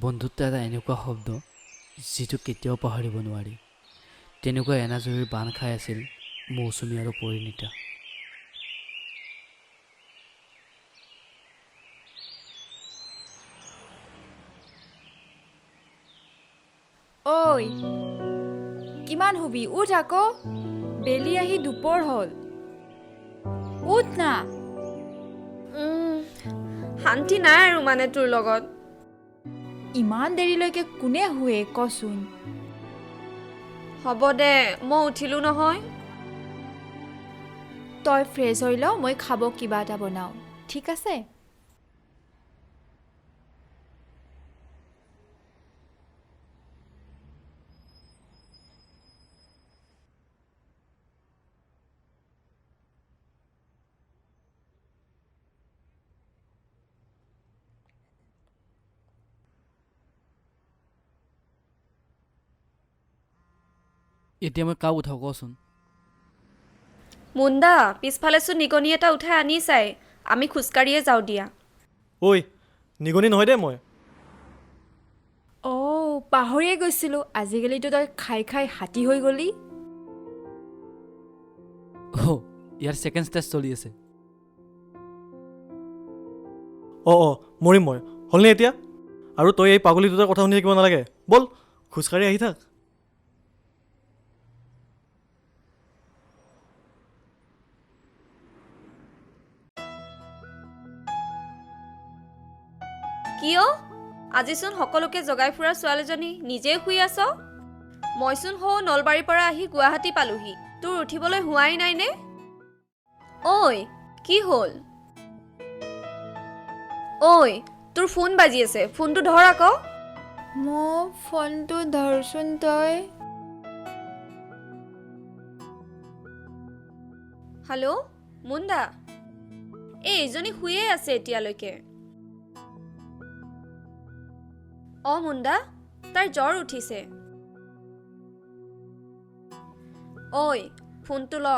বন্ধুত্ব এটা এনেকুৱা শব্দ যিটো কেতিয়াও পাহৰিব নোৱাৰি। তেনেকুৱা এনাজৰীৰ বান্ধ খাই আছিল মৌচুমী আৰু পৰিণীতা। ঐ কিমান হুবি, উঠ আকৌ, বেলি আহি দুপৰ হ'ল, উঠ না। শান্তি নাই আৰু মানে তোৰ লগত। ইমান দেৰিলৈকে কোনে শুৱে কচোন? হ'ব দে, মই উঠিলো নহয়। তই ফ্ৰেছ হৈ ল, মই খাব কিবা এটা বনাওঁ, ঠিক আছে? এতিয়া মই কাক উঠাওঁ কচোন? মুন্দা, পিছফালেচোন নিগনি এটা উঠাই আনি চাই, আমি খোজকাঢ়িয়ে যাওঁ দিয়া। ঐ নিগনি নহয় দে মই। অ' পাহৰিয়ে গৈছিলোঁ, আজিকালিতো তই খাই খাই হাতী হৈ গ'লি। অ' ইয়াৰ ছেকেণ্ড ষ্টেজ চলি আছে। অঁ অঁ মৰিম মই, হ'লনে এতিয়া? আৰু তই এই পাগলী দুটাৰ কথা শুনি থাকিব নালাগে, ব'ল খোজকাঢ়ি আহি থাক। কিয় আজিচোন সকলোকে জগাই ফুৰা ছোৱালীজনী নিজেই শুই আছ? মইচোন সৌ নলবাৰীৰ পৰা আহি গুৱাহাটী পালোহি, তোৰ উঠিবলৈ হোৱাই নাইনে? ঐ কি হ'ল? ঐ তোৰ ফোন বাজি আছে, ফোনটো ধৰ আকৌ। মোৰ ফোনটো ধৰচোন তই। হেল্ল' মুন্দা, এই এইজনী শুইয়ে আছে এতিয়ালৈকে। অ মুন্দা, তাৰ জ্বৰ উঠিছে। ঐ ফোনটো ল।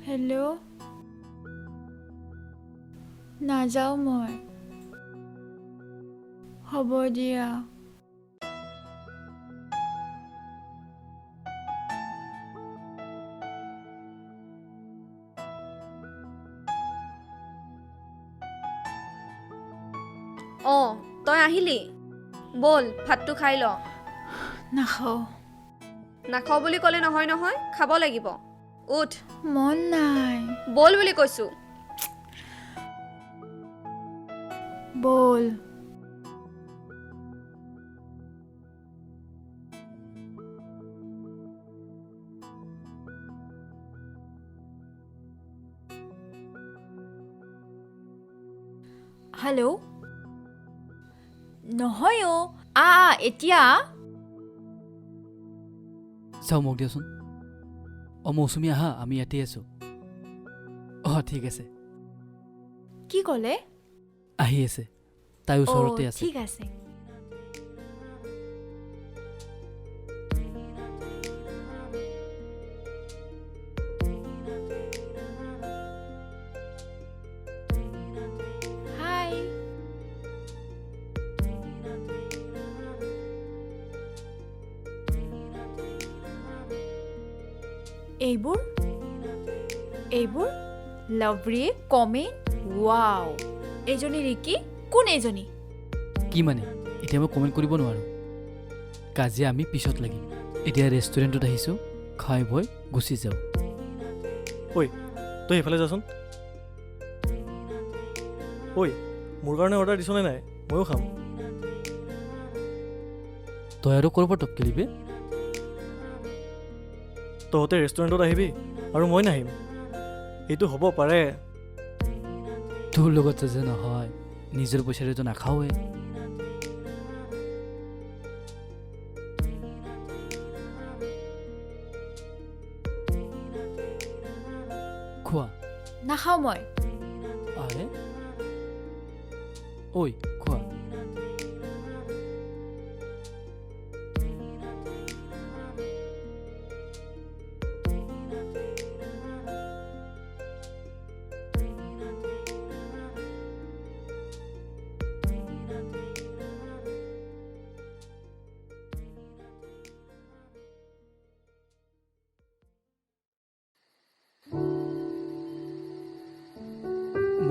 হেল্ল', নাযাওঁ মই, হ'ব দিয়া। অঁ তই আহিলি, ব'ল ভাতটো খাই ল। নাখাওঁ। নাখাওঁ বুলি ক'লে নহয় নহয়, খাব লাগিব, উঠ। মন নাই। ব'ল বুলি কৈছোঁ। ব'ল। হেল্ল' নহয় অ', আ এতিয়া। চাওঁ মোক দিয়াচোন। অঁ মৌচুমী আহা, আমি ইয়াতেই আছোঁ। অঁ ঠিক আছে। কি ক'লে? আহি আছে, তাই ওচৰতে আছে। ঠিক আছে। হাই। এইবোৰ এইবোৰ লাভলি কমেণ্ট, ৱাও। এইজনী ৰিকি, কোন এইজনী? কি মানে এতিয়া মই কমেণ্ট কৰিব নোৱাৰোঁ, কাজিয়া আমি পিছত লাগিম। এতিয়া ৰেষ্টুৰেণ্টত আহিছোঁ, খাই বৈ গুচি যাওঁ। ঐ তই সেইফালে যাচোন। ঐ মোৰ কাৰণে অৰ্ডাৰ দিছনে নাই? ময়ো খাম। তই আৰু ক'ৰ পৰা টপকিলি বে? তহঁতে ৰেষ্টুৰেণ্টত আহিবি আৰু মই নাহিম, এইটো হ'ব পাৰে? তোৰ লগত যে নহয়, নিজৰ পইচাৰেতো নাখাওঁৱে। খোৱা। নাখাওঁ মই। আৰে ঐ খোৱা।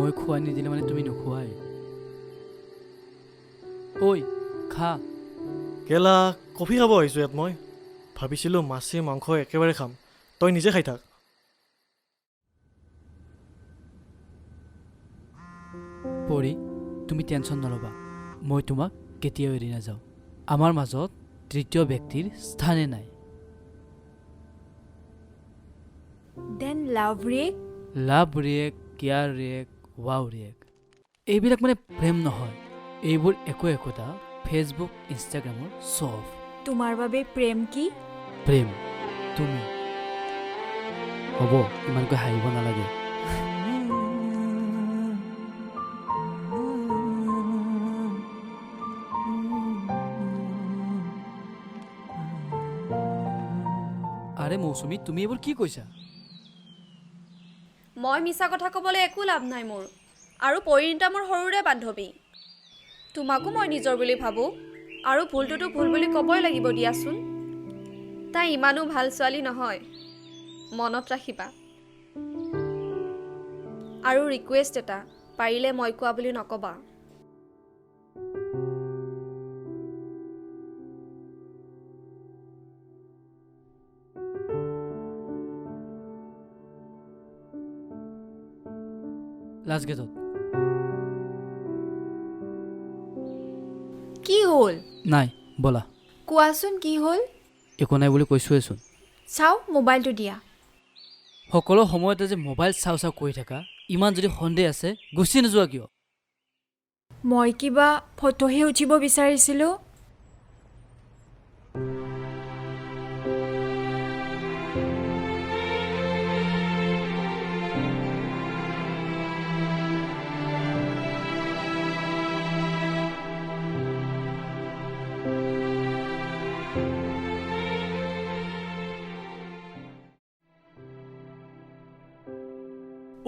মই খোৱাই নিদিলে মানে তুমি নোখোৱাই। ঐ খা। কেলা, কফি খাব আহিছোঁ ইয়াত মই। ভাবিছিলোঁ মাছে মাংস একেবাৰে খাম, তই নিজে খাই থাক। পৰি, তুমি টেনশ্যন নল'বা, মই তোমাক কেতিয়াও এৰি নাযাওঁ। আমাৰ মাজত তৃতীয় ব্যক্তিৰ স্থানে নাই। Then love react? Love react, care react, wow react, এইবিলাক মানে প্ৰেম নহয়। এইবোৰ একো একোটা ফেচবুক ইনষ্টাগ্ৰামৰ শ্ব' অফ। তোমাৰ বাবে প্ৰেম কি? প্ৰেম তুমি। হ'ব, ইমানকৈ হাঁহিব নালাগে। আৰে মৌচুমী, তুমি এইবোৰ কি কৈছা? মই মিছা কথা ক'বলৈ একো লাভ নাই মোৰ। আৰু পৰিণীতা মোৰ সৰুৰে বান্ধৱী, তোমাকো মই নিজৰ বুলি ভাবোঁ। আৰু ভুলটোতো ভুল বুলি ক'বই লাগিব দিয়াচোন। তাই ইমানো ভাল ছোৱালী নহয়, মনত ৰাখিবা। আৰু ৰিকুৱেষ্ট এটা, পাৰিলে মই কোৱা বুলি নক'বা। লাষ্ট গেটত। কি হ'ল? নাই, ব'লা। কোৱাচোন কি হ'ল? একো নাই বুলি কৈছোৱেচোন। চাওঁ মোবাইলটো দিয়া। সকলো সময়তে যে মোবাইল চাওঁ চাওঁ কৰি থাকা, ইমান যদি সন্দেহ আছে গুচি নোযোৱা কিয়? মই কিবা ফটোহে উঠিব বিচাৰিছিলোঁ।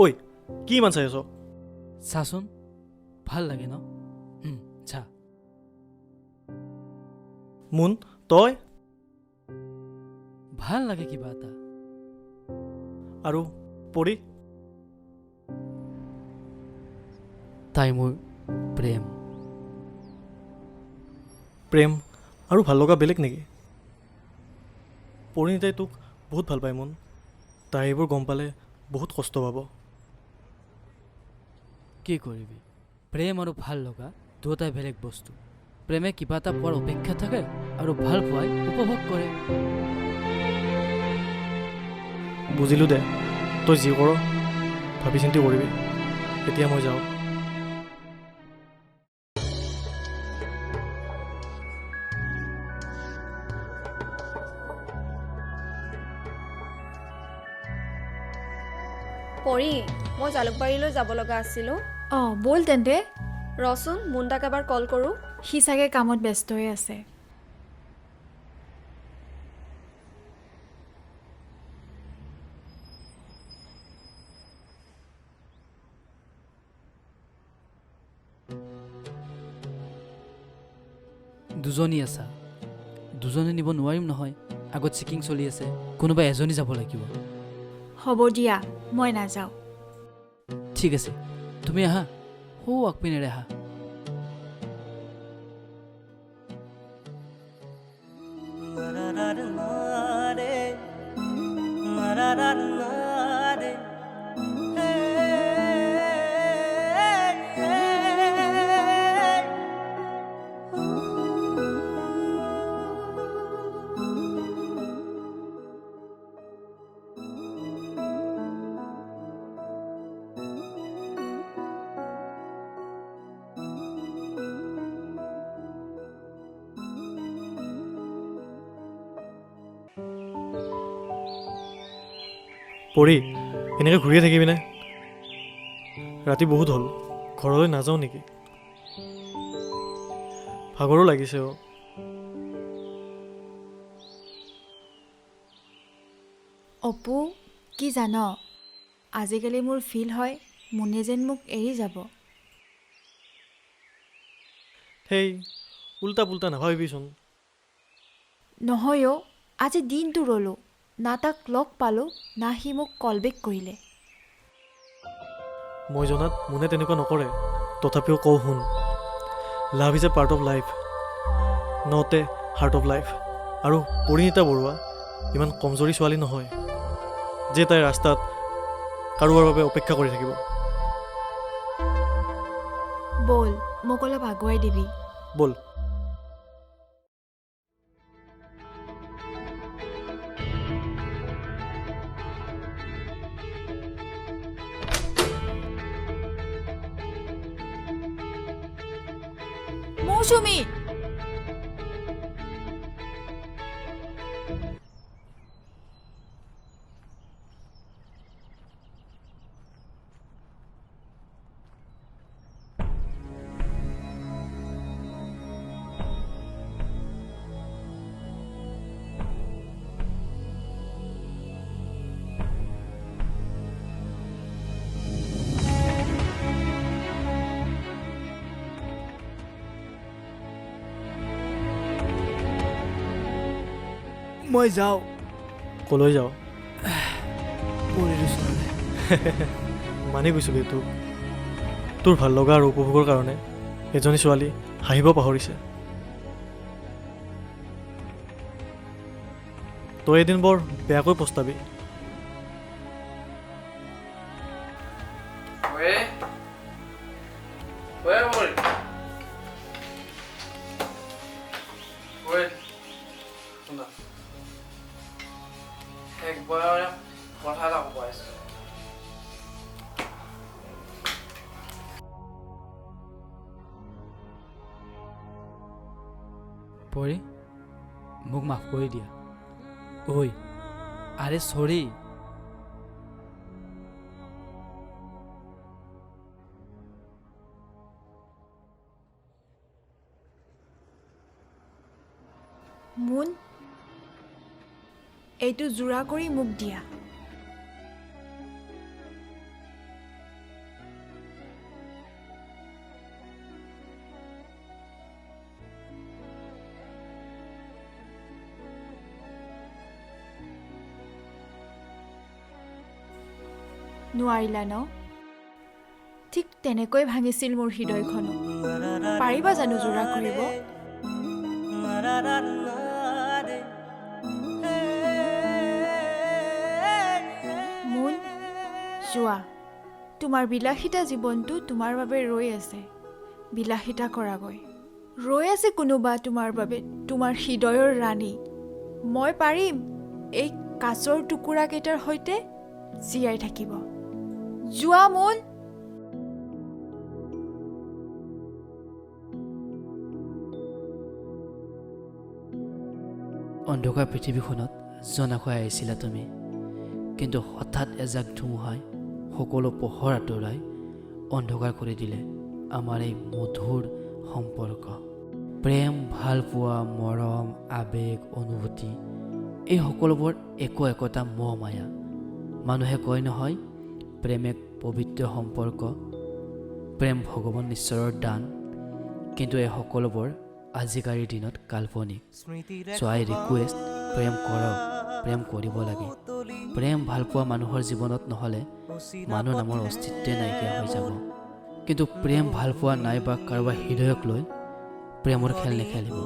ঐ, কি ইমান চাই আছ? চাচোন, ভাল লাগে ন? চা। মুন, তই? ভাল লাগে কিবা এটা। আৰু পৰি? তাই মোৰ প্ৰেম। প্ৰেম আৰু ভাল লগা বেলেগ নেকি? পৰিণীতাই তোক বহুত ভাল পায় মুন। তাই এইবোৰ গম পালে বহুত কষ্ট পাব। কি কৰিবি, প্ৰেম আৰু ভাল লগা দুয়োটাই বেলেগ বস্তু। প্ৰেমে কিবা এটা পোৱাৰ অপেক্ষা থাকে আৰু ভাল পোৱাই উপভোগ কৰে। বুজিলোঁ দে, তই যি কৰ ভাবি চিন্তি কৰিবি। এতিয়া মই যাওঁ। পৰি, মই জালুকবাৰীলৈ যাব লগা আছিলোঁ। অঁ, ব'ল তেন্তে। ৰচোন, মুণ্ডাক এবাৰ কল কৰোঁ। সি চাগে কামত ব্যস্ত হৈ আছে। দুজনী আছা, দুজনী নিব নোৱাৰিম নহয়, আগত চেকিং চলি আছে, কোনোবা এজনী যাব লাগিব। হ'ব দিয়া, মই নাযাওঁ। ঠিক আছে, তুমি আহা, সৌ আগপিনেৰে আহা। পৰি, এনেকৈ ঘূৰিয়ে থাকিবিনে? ৰাতি বহুত হ'ল, ঘৰলৈ নাযাওঁ নেকি? ভাগৰো লাগিছে অ'। অপু, কি জান, আজিকালি মোৰ ফিল হয় মুনে যেন মোক এৰি যাব। সেই উল্টা পুল্টা নাভাবিবিচোন। নহয় অ', আজি দিনটো ৰ'লোঁ, না তাক লগ পালোঁ, না সি মোক কল বেক কৰিলে। মই জনাত মোনে তেনেকুৱা নকৰে। তথাপিও কওঁ শুন, love is a part of life, not a heart of life. আৰু পৰিণীতা বৰুৱা ইমান কমজোৰী ছোৱালী নহয় যে তাই ৰাস্তাত কাৰোবাৰ বাবে অপেক্ষা কৰি থাকিব। ব'ল, মোক অলপ আগুৱাই দিবি। ব'ল। মৌচুমী, মই যাওঁ। ক'লৈ যাওঁ? পৰিৰ ওচৰলৈ। মানি গৈছোঁ বে তোক। তোৰ ভাল লগা আৰু উপভোগৰ কাৰণে এজনী ছোৱালী হাঁহিব পাহৰিছে। তই এদিন বৰ বেয়াকৈ পস্তাবি। কথা এটা ক'ব আহিছোঁ। পৰি, মোক মাফ কৰি দিয়া। ঐ, আৰে চৰি। মুন, এইটো যোৰা কৰি মোক দিয়া। নোৱাৰিলা ন? ঠিক তেনেকৈ ভাঙিছিল মোৰ হৃদয়খনো। পাৰিবা জানো যোৰা কৰিব? মুন, যোৱা, তোমাৰ বিলাসিতা জীৱনটো তোমাৰ বাবে ৰৈ আছে। বিলাসিতা কৰাগৈ। ৰৈ আছে কোনোবা তোমাৰ বাবে, তোমাৰ হৃদয়ৰ ৰাণী। মই পাৰিম এই কাঁচৰ টুকুৰাকেইটাৰ সৈতে জীয়াই থাকিব। যোৱা মুন। অন্ধকাৰ পৃথিৱীখনত জনাশয় আহিছিলা তুমি, কিন্তু হঠাৎ এজাক ধুমুহাই সকলো পোহৰ আঁতৰাই অন্ধকাৰ কৰি দিলে আমাৰ এই মধুৰ সম্পৰ্ক। প্ৰেম, ভালপোৱা, মৰম, আৱেগ, অনুভূতি, এই সকলোবোৰ একো একোটা মোহ মায়া। মানুহে কয় নহয়, প্ৰেম এক পবিত্ৰ সম্পৰ্ক, প্ৰেম ভগৱান ঈশ্বৰৰ দান। কিন্তু এই সকলোবোৰ আজিকালিৰ দিনত কাল্পনিক। চ' আই ৰিকুৱেষ্ট, প্ৰেম কৰক, প্ৰেম কৰিব লাগে। প্ৰেম ভালপোৱা মানুহৰ জীৱনত নহ'লে মানুহ নামৰ অস্তিত্বই নাইকিয়া হৈ যাব। কিন্তু প্ৰেম ভালপোৱা নাইবা কাৰোবাৰ হৃদয়ক লৈ প্ৰেমৰ খেল নেখেলিব।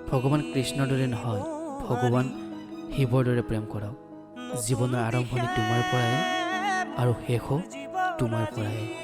ভগৱান কৃষ্ণৰ দৰে নহয়, ভগৱান শিৱৰ দৰে প্ৰেম কৰক। জীৱনৰ আৰম্ভণি তোমাৰ পৰাই আৰু শেষো তোমাৰ পৰাই।